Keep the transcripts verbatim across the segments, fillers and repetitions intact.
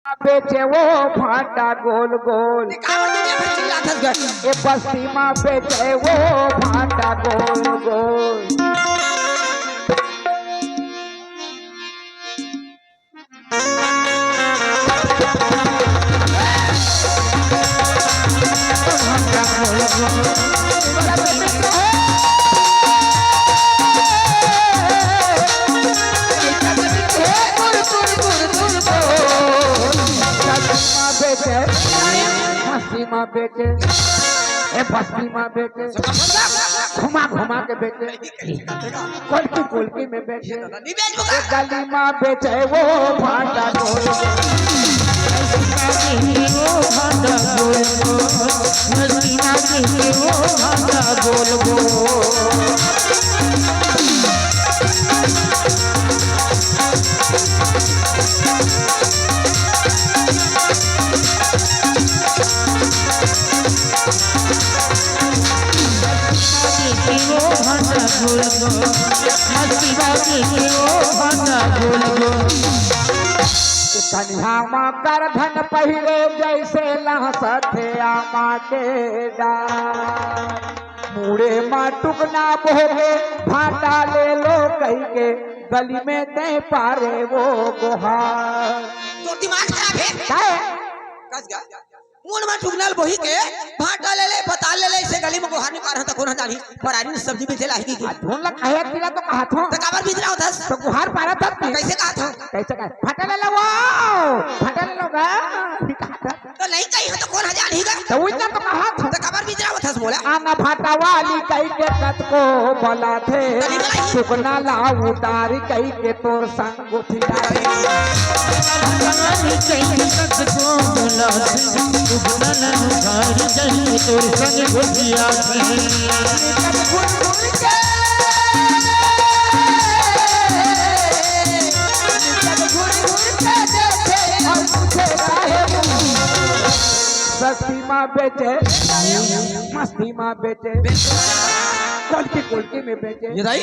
बेचे वो भांटा गोल गोल। ए बस्ती मा बेचे वो भांटा गोल गोल। मस्ती मा बेचे, ए बस्ती मा बेचे, घुमा घुमा के बेचे, कोलकी कोलकी में बेचे, ए गली मा बेचे वो भांटा गोल। कनिहा मा करधन पहिरे जैसे लहसथे आमा के डार। मुड़े मा टुकना बोहे भांटा ले लो कहिके गली में दे पारे वो गोहार। तोर दिमाग खराब हे। काय? कस गा। मुड़ मा टुकना ल बोही के भांटा ले ले, पताल ले ले, इसे गली में गोहार नहीं पार हता, कोन ह जानी? परारी सब्जी बेचे ला ही की। आ, धुन ला कहे तिला तो कहा थो। तो काबर बिजरा होथस? तो गोहार पारा था। कैसे कहा थो? कैसे कहा? भांटा ले लो वो, भांटा ले लो गा। तो नहीं कही हो तो कोन ह जानी गा? तो उतना तो कहा थो। तो काबर बिजरा होथस बोला? आना भांटा वाली कहिके कतको बलाथे। तनी बलाई। टुकना ला उतारी कहिके तोर संग सस्ती मा बेचे, मस्ती मा बेचे, कोलकी कोलकी में बेचे। ये दाई?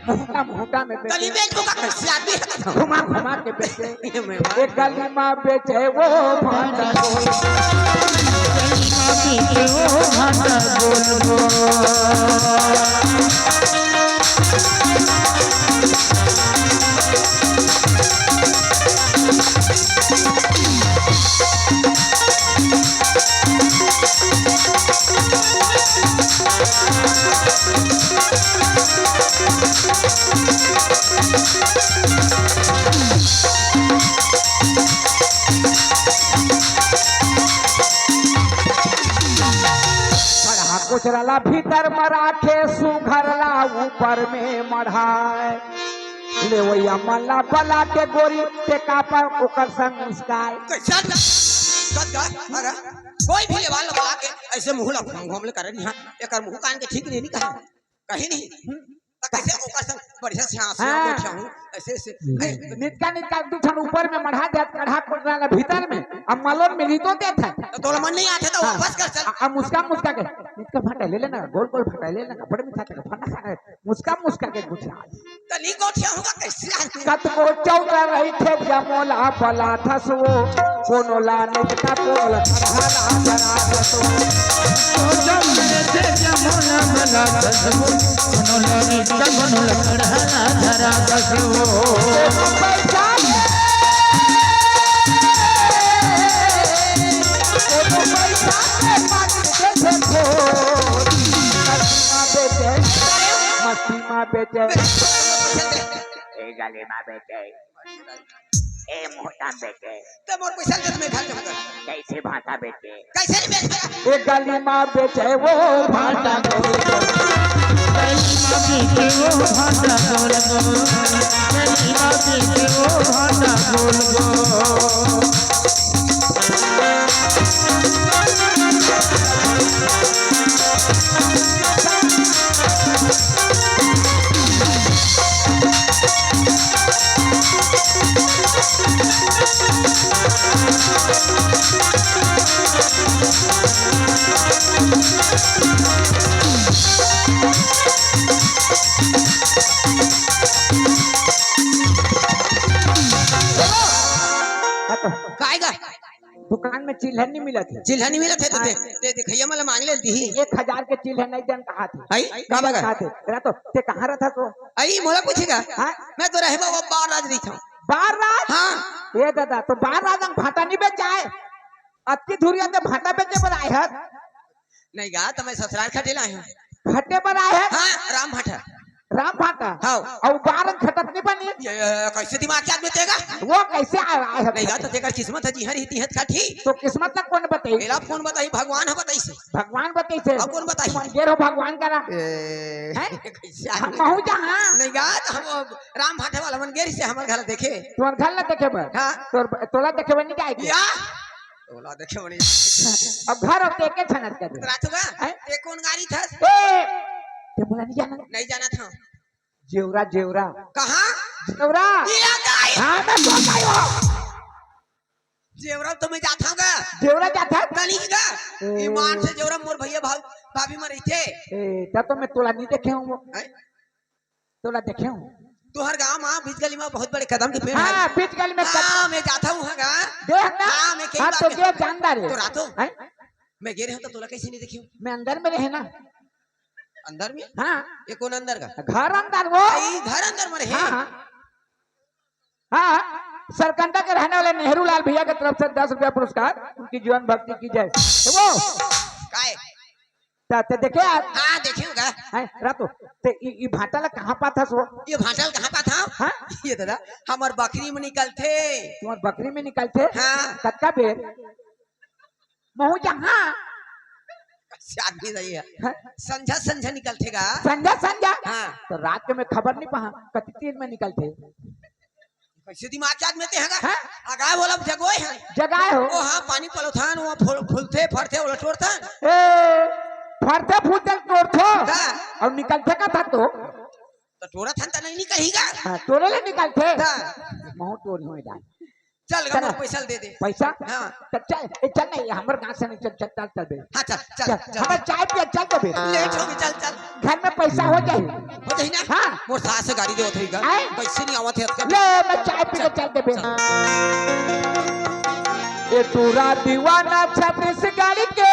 मुहूटा मुहूटा में बेचे। गली में तो का कैसे आदमी है? घुमा घुमा के बेचे। ये मैं बात एक गली मा बेचे वो भांटा गोल। गली मा बेचे वो भांटा गोल गोल। कढ़ा कोचरा ला भीतर म राखे, सुघर ला ऊपर में मढ़ाए। लेवइया मन ला बला के गोरी, टेका पर ओकर संग मुस्काए। कैसन? गद गद, अरे, कोई भी लेवा ला बला के ऐसे मुंह ला घूम घूम ले करे नहीं, हाँ, एकर मुंह कान के ठीक नहीं, नहीं कहा, कहीं नहीं। तो कैसे ओकर संग बढ़िया से हाँसी हाँ। बैठा हूँ, ऐसे, ऐसे। नितका, नितका दू ठन ऊपर में मढ़ा दे, कढ़ा कोचरा ला भीतर में, अब मलोन में रीतो देत है। तो तोला मन नहीं आथे तो हाँ। वापस कर चल। आ, आ, मुस्का, मुस्का के, नितका भांटा ले लेना, गोल, गोल भांटा ले लेना, बड़ मीठा चका, फन्ना खाना है। मुस्का मुस्का के गुठिया। तनी गोठिया होगा कैसे आदमी? कतको चौका रहिथे जमोला बला थसवो, कोनो ला निजका कोनो ला खरहा ला जरा थसवो। कोनो ला निजका कोनो ला खरहा ला जरा थसवो। पैसा दे, कोनो पैसा दे, पानी दे दे, मस्ती मा बेचे, मस्ती मा बेचे। ए गली मा बेचे, ए मोहटा बेचे। ते मोर पैसा दे, मैं घर जाऊंगा। कैसे भांटा बेचे? कैसे नहीं बेचबे? ए गली मा बेचे वो भांटा गोल गोल। गली मा बेचे वो भांटा गोल गोल। गली मा बेचे वो भांटा गोल गोल। का? दुकान में चिल्हर नहीं मिलत हे। चिल्हर नहीं मिलत हे तो हाँ। दे, दे, दे, खइया मला मांग ले दी। एक हजार के चिल्हर नहीं देन कहा थे। आई? का बगा? कहा थे। तेरा तो, ते कहाँ रहता तो? आई, मोला पूछेगा? हाँ? मैं तो रहे बाबा बार राज रही था। बार राज? हाँ। ए दादा, तो बार राज हम भाटा नहीं बेचाए। अतकी धुरिया ते भाटा बेचे बर आए हस? नहीं गा, तो मैं ससुराल खटे लाए हूँ। खटे बर आए हस? हाँ, राम भाटा। राम भाटा? हाँ। अउ बार खटत नहीं बनी? ये, ये, कैसे दिमाग के आदमी तेगा? वो कैसे आए, आए हस? नहीं गा, तो तेकर किस्मत है जी, हर इतिहत का ठीक। तो किस्मत ला कौन बताई? एला कौन बताई? भगवान ह बताई से। भगवान बताई से? अब कौन बताई? मन गेर हो भगवान करा। ए, हैं? कैसे हम आदमी? कहूँ जहाँ। नहीं गा, तो हम राम भाटा वाला मन गेर से हमर घर देखे। तुम्हार घर ला देखे बर? हाँ। तोर, तोला देखे बर नहीं जाए के? या? तोला देखे बनी। अब घर अब देखे छनत कर दे। रातू का? हैं? ते कौन गाड़ी था? ए, ते मोला नहीं जाना। नहीं जाना था। जेवरा, जेवरा। कहाँ? जेवरा। ये आ गई। हाँ, मैं बोल रही हूँ। जेवरा तो मैं जाता हूँ गा। जेवरा जाता है? तनी का? ए। ईमान से जेवरा मोर भैया भाव-, भाभी में रहते। ए, तब तो मैं तोला नहीं देखे हूँ वो। हैं? तोला देखे हूँ। तुहर गाँव में बीच गली में बहुत बड़े कदम के पेड़ हाँ, है। बीच गली में कदम। हाँ, मैं जाता हूँ वहाँ का। देख ना। हाँ, मैं कई हाँ, बार तो गया। ये जानदार है। तो रातो। हैं? मैं गे रहे हूँ तो तोला कैसे नहीं देखे हूँ? मैं अंदर में रहे ना। अंदर में? हाँ। ये कौन अंदर का? घर अंदर वो। आई, घर अंदर में रहे। हाँ, हाँ। हाँ, सरकंडा के रहने वाले नेहरू लाल भैया की तरफ से दस रुपया पुरस्कार, उनकी जीवन भक्ति की जय। वो काय? त-, ते देखे यार? हाँ, देखे हूँ का। हैं, रातो, ते ई, ई भाटा ला कहाँ पाथस वो? ये भाटा ला कहाँ पाथा? हाँ? ये दादा, हमर बखरी में निकलथे। तुम्हार बखरी में निकलथे? हाँ। कतका बेर? महू जहाँ। शादी नहीं है। हैं? संझा, संझा निकलथे गा। संझा, संझा? हाँ। तो रात के मैं खबर नहीं पहा, कति तीर में निकलथे। कैसे दिमाग के आदमी ते हगा? हैं? अगा बोला जगोय है। जगाए हो। ओ हाँ, पानी पलोथन, वो फूल, फूलथे, फरथे, ओला टोरथन। ए, फरथे, फूलथे, टोरथो। का? अउ निकलथे का था तो? तो टोरथन त नहीं निकलही का? हाँ, टोरे ले निकलथे। का? महू टोरी होए जाए। चल, चल। मोर पैसा दे दे। पैसा? हाँ। त चल, ए, चल नहीं, हमर गाँव से नहीं, चल, चल, चल, चल बे। हाँ, चल, चल, चल, चल। हमर चाय पिया, चल तो बे। लेट हो गई, चल, चल। घर में पैसा हो जाए। हो जाही ना? हाँ। मोर सास से गाड़ी देवत होही का? आए? पैसे नहीं आवत है अतका। ले, मैं चाय पी के चल। चल देबे। चल। ए टूरा दीवाना छत्तीसगढ़ के,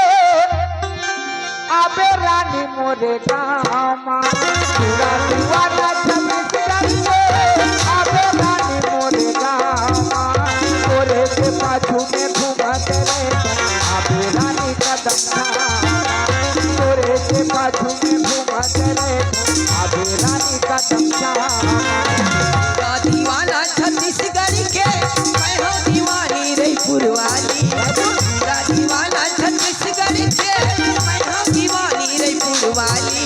आबे रानी मोरे गाँव मा। टूरा दीवाना छत्तीसगढ़ के, आबे रानी मोरे गाँव मा। तोरे के पाछू में घूमत रे, आबे रानी कदम थामा। तोरे के पाछू में घूमत रे, आबे रानी कदम थामा। का दीवाना छत्तीसगढ़ के, मैं हो दीवानी रईपुर वाली। का दीवाना छत्तीसगढ़ के, मैं हो दीवानी रईपुर वाली।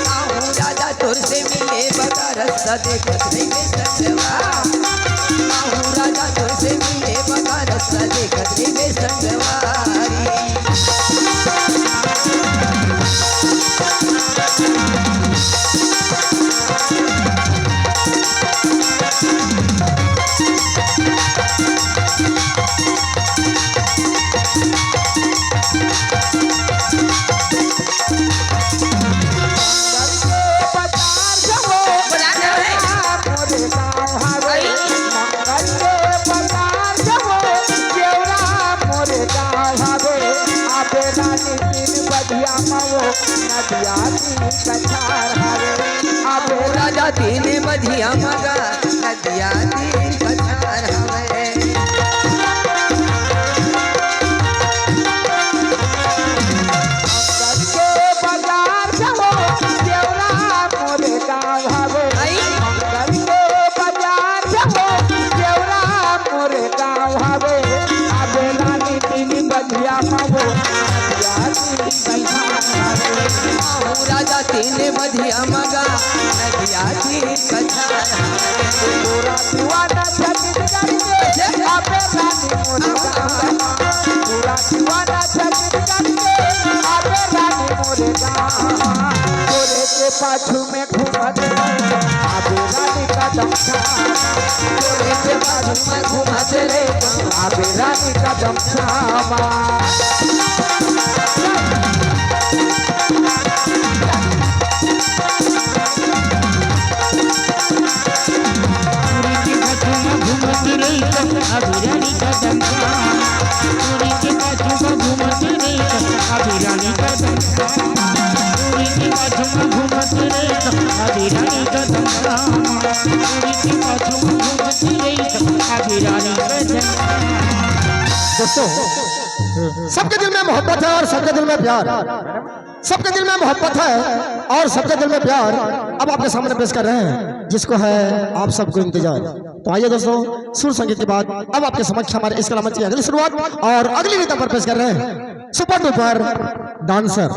आहू राजा तोर से मिले बगा रस्ता देखत रहिबे संगवा। आहू राजा तोर से मिले बगा रस्ता देखत रहिबे संगवारी। नदिया तीर कछार हवे। अब राजा तीन बधिया मगा, नदिया तीर कछार हवे। करके बाजार जाओ, देवरा मोरे गाँव हवे। आई। करके बाजार जाओ, देवरा मोरे गाँव हवे। अब रानी तीन बधिया मगो, नदिया तीर कछार हवे। आहू राजा तीन बधिया मगा, नदिया तीर कछार हवे। तोरा दीवाना छत्तीसगढ़ के, अबे रानी मोरे गाँव। तोरा दीवाना छत्तीसगढ़ के, अबे रानी मोरे गाँव। तोरे के पाछू में घूमत रे, आबे रानी कदम थामा। तोरे के बाजू में घूमत रे, आबे रानी कदम थामा। तोरे के बाजू में घूमत रे, आबे रानी कदम थामा। दोस्तों, सबके दिल में मोहब्बत है और सबके दिल में प्यार। सबके दिल में मोहब्बत है और सबके दिल में प्यार। अब आपके सामने पेश कर रहे हैं जिसको है आप सबको इंतजार। तो आइए दोस्तों, सुर संगीत के बाद अब आपके समक्ष हमारे इस कलामत की अगली शुरुआत और अगली रिदम पर पेश कर रहे हैं सुपर डुपर डांसर।